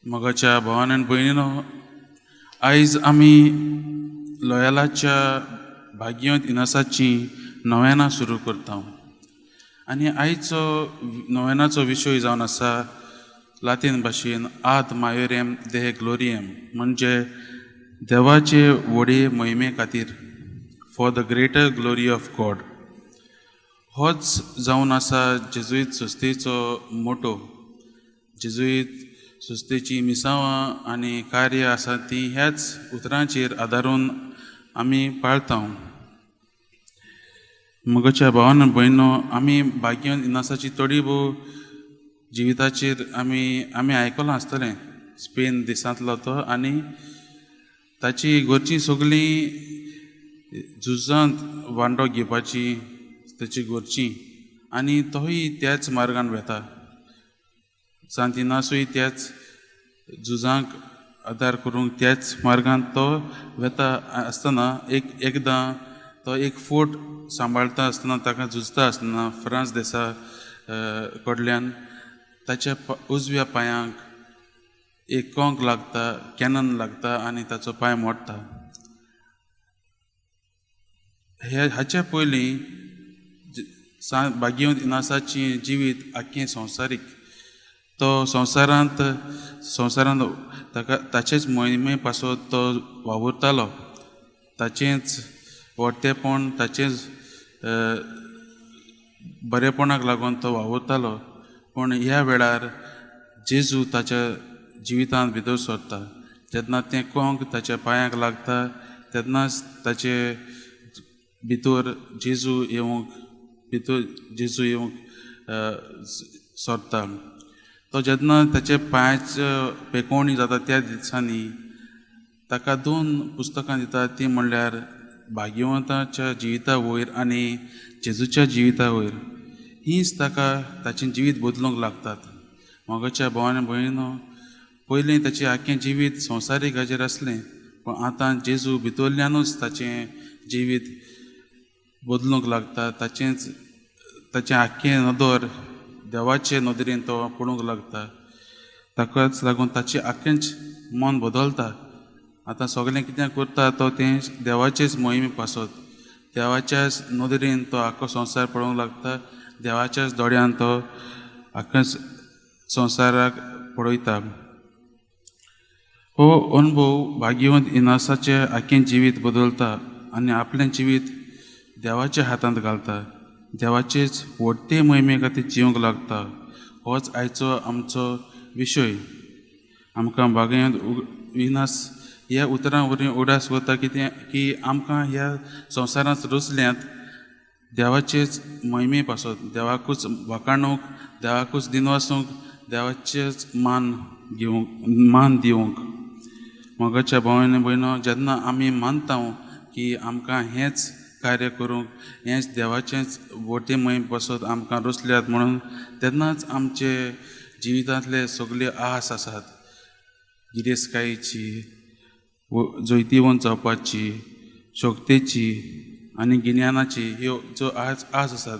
मोगाच्या भावान आनी भयणीनो, आयज आमी लोयालाच्या भाग्यवंत इनासाची नव्यानां सुरू करता आनी आयचो नव्यानाचो विशय जावन आसा लातीन भाशेन आद मायोरेम देह ग्लोरियम, म्हणजे देवाचे व्हडे मोहिमे खातीर, for the greater glory of God. होच जावन आसा जेजुईत संस्थेचो मोटो. जेजुईत संस्थेची मिसांवां आनी कार्य आसा ती ह्याच उतरांचेर आदारून आमी पाळता. मोगाच्या भावान भयणो, आमी भाग्यवंत इनासाची थोडी भोव जिविताचेर आमी आयकलां आसतलें. स्पेन देशांतलो तो आनी ताची घरचीं सगळीं झुजांत वांटो घेवपाची ताची घरचीं आनी तोय त्याच मार्गान वेता. सांत इनासूय त्याच झुजांक आदार करूंक त्याच मार्गान तो वेता आसतना एकदां तो एक फोट सांबाळता आसतना, ताका झुजता आसतना फ्रांस देशा कडल्यान ताच्या उजव्या पांयांक एक कोंक लागता, कॅनन लागता आनी ताचो पांय मोडटा. हे हाचे पयलीं भाग्यवंत इनासाचें जिवीत आख्खें संवसारीक. तो संवसारांत ताका ताचेच मोहिमे पासत तो वावुरतालो. ताचेंच व्हडतेपण, ताचेंच बरेपणाक लागून तो वावुरतालो. पूण ह्या वेळार जेजू ताच्या जिवितांत भितर सरता. जेन्ना तें कोंक ताच्या पांयांक लागता तेन्नाच ताचे भितर जेजू येवंक सरता. तो जेन्ना ताचे पांयाचे पेकोवणी जाता त्या दिसांनी ताका दोन पुस्तकां दिता, ती म्हणल्यार भाग्यवंताच्या जिविता वयर आनी जेजूच्या जिविता वयर. हीच ताका ताचें जिवीत बदलूंक लागतात. मोगाच्या भावान भयणीनो, पयलीं ताचें आख्खें जिवीत संवसारीक हाजेर आसलें, पूण आतां जेजू भितरल्यानूच ताचें जिवीत बदलूंक लागता. ताचें आख्खें नदर देवाचे नदरेन तो पळोवंक लागता. ताकाच लागून ताचें आख्खेंच मन बदलता. आतां सगळें कितें करता तो तें देवाचेच मोहिमे पासत, देवाच्याच नदरेन तो आख्खो संवसार पळोवंक लागता. देवाच्याच दोळ्यान तो आख्खो संवसाराक पळयता. हो अनुभव भाग्यवंत इनासाचें आख्खें जिवीत बदलता आनी आपलें जिवीत देवाच्या हातांत घालता. देवाचेच व्हडते मोहिमे खातीर जिवंक लागता. होच आयचो आमचो विशय. आमकां भाग्यवंत इनास ह्या उतरां वरवीं उडास वता कितें की आमकां ह्या संवसारांत रचल्यात देवाचेच मोहिमे पासत, देवाकूच वाखाणूंक, देवाकूच दिनवासूंक, देवाचेच मान घेवंक, मान दिवंक. मोगाच्या भावान भयणो, जेन्ना आमी मानता की आमकां हेंच कार्य करूंक, हेंच देवाचेंच व्हडते मोहिमे पासत आमकां रचल्यात म्हणून, तेन्नाच आमचे जिवितांतले सगळे आस आसात, गिरेस्तकायेची, जैतिवंत जावपाची, शक्तेची आनी गिन्यानाची, ह्यो ज्यो आज आस आसात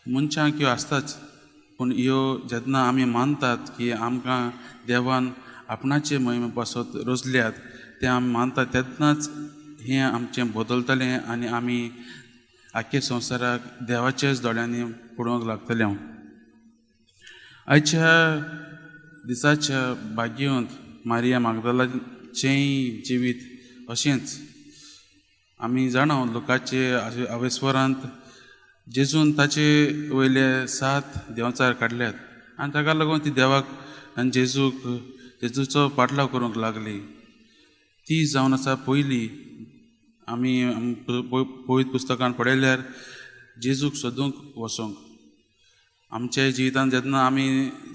मनशांक ह्यो आसताच. पूण ह्यो जेन्ना आमी मानतात की आमकां देवान आपणाचे मोहिमे पासत रचल्यात तें आमी मानतात, तेन्नाच हें आमचें बदलतलें आनी आमी आख्खे संवसाराक देवाच्याच दोळ्यांनी पळोवंक लागतले. आयच्या दिसाच्या भाग्यवंत मारिया मागदालाचेंय जिवीत अशेंच. आमी जाणा लोकाचे अवेस्वरांत जेजून ताचे वयले 7 देंवचार काडल्यात आनी ताका लागून ती देवाक आनी जेजूचो पाटलाव करूंक लागली. ती जावन आसा पयली. आमी पवित्र पुस्तकान पळयल्यार जेजूक सोदूंक वचोंक आमच्या जिवितांत जेन्ना आमी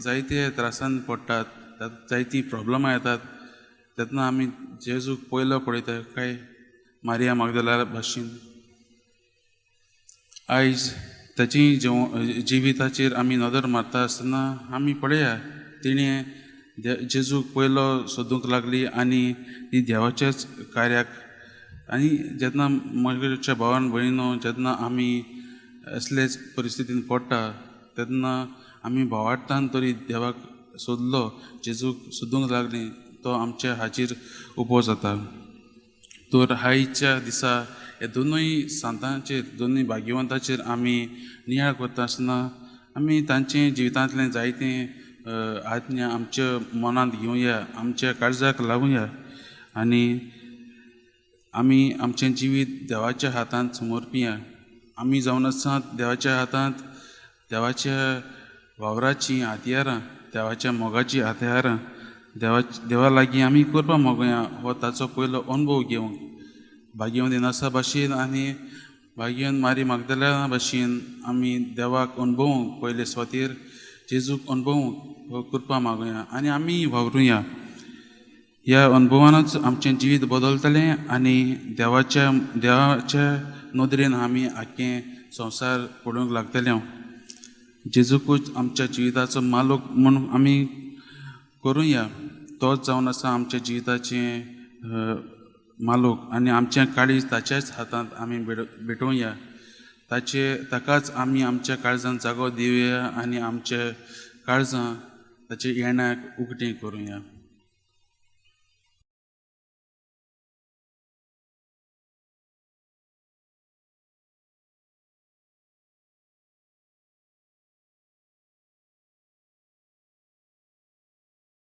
जायते त्रासान पडटात, जायतीं प्रॉब्लमां येतात, तेन्ना आमी जेजूक पयलो पळयता काय मारिया मागदाला भाशेन. आयज ताची जिविताचेर आमी नदर मारता आसतना आमी पळया तिणें जेजूक पयलो सोदूंक लागली आनी ती देवाच्याच कार्याक. आनी जेन्ना म्हज्या भावान भयणीनो, जेन्ना आमी असलेच परिस्थितीन पडटा तेन्ना आमी भावार्थान तरी देवाक सोदलो, जेजूक सोदूंक लागलीं, तो आमच्या हाजीर उबो जाता. तर आयच्या दिसा हे दोनूय सांतांचेर, दोनूय भाग्यवंताचेर आमी नियाळ करता आसतना आमी तांचे जिवितांतलें जायतें आज्ञा आमच्या मनांत घेवया, आमच्या काळजाक लावया आनी आमी आमचें जिवीत देवाच्या हातांत समर्पिया. आमी जावन आसात देवाच्या हातांत देवाच्या वावराचीं हातयारां, देवाच्या मोगाचीं हातयारां. देवा लागीं आमी करपा मागुया हो ताचो पयलो अणभव घेवंक भाग्यवंत इनासा भाशेन आनी भाग्यवंत मारी मागदल्या भाशेन आमी देवाक अणभवूंक पयले सुवातेर जेजूक अणभवूंक हो कृपा मागुया आनी आमी वावरुया. ह्या अणभवानूच आमचें जिवीत बदलतलें आनी देवाच्या देवाच्या नदरेन आमी आख्खें संवसार पळोवंक लागतले. जेजूकूच आमच्या जिविताचो मालक म्हूण आमी करुया. तोच जावन आसा आमच्या जिविताचें मालूक आनी आमचें काळीज ताच्याच हातांत आमी भेटोवया. ताचे ताकाच आमी आमच्या काळजान जागो दिवया आनी आमच्या काळजां ताचे येण्याक उगटें करुया.